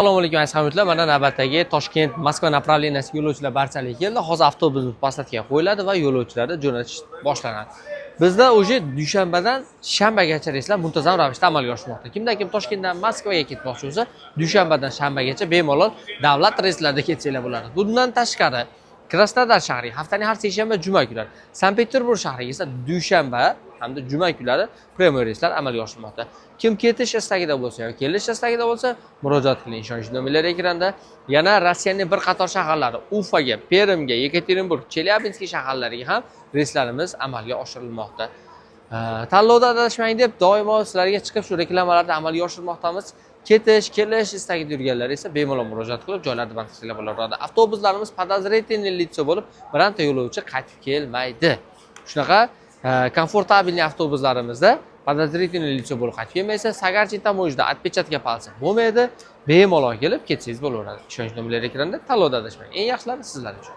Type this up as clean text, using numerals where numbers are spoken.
Assalomu alaykum, aziz hamyurtlar. Mana navbatdagi Toshkent Moskva направления siga yo'lovchilar barchalik keldi. Hozir avtobusimiz посадка ga qo'yiladi va yo'lovchilarni jo'natish boshlanadi. Bizda уже dushanbadan shanbagacha reyslar muntazam ravishda amalga oshmoqda. Kimda kim Toshkentdan Moskvaga ketmoqchi bo'lsa, dushanbadan shanbagacha bemalol davlat reyslarida ketsanglar bo'ladi. Bundan tashqari, Krasnodar shahriga haftaning har seshanba, juma kunlari, Sankt Peterburg shahriga esa dushanba hamda juma kunlari прямой reyslar amalga oshirilmoqda. Kim ketish istagida bo'lsa yoki kelish istagida bo'lsa, murojaat qiling. Ishonch nomerlari ekranda. Yana Rossiyaning bir qator shaharlari: Ufaga, Permga, Yekaterinburg, Chelyabinsk shaharlariga ham reyslarimiz amalga oshirilmoqda. Tanlovda adashmang deb doimo sizlarga chiqib shu reklamalarni amalga oshirmoqdamiz. Ketish, kelish istagida yurganlar esa bemalol murojaat qilib, joylarni band qilsanglar bo'laveradi. Avtobuslarimiz подозрительный лицо bo'lib bironta yo'lovchi qaytib kelmaydi. Shunaqa комфортабельный avtobuslarimizda подозрительный лицо bo'lib qaytib kelmaysiz. С ограниченной таможня, отпечатка пальца bo'lmaydi. Bemalol kelib ketsangiz bo'laveradi. Ishonch nomerlari ekranda. Tanlovda adashmang. Eng yaxshilari sizlar uchun.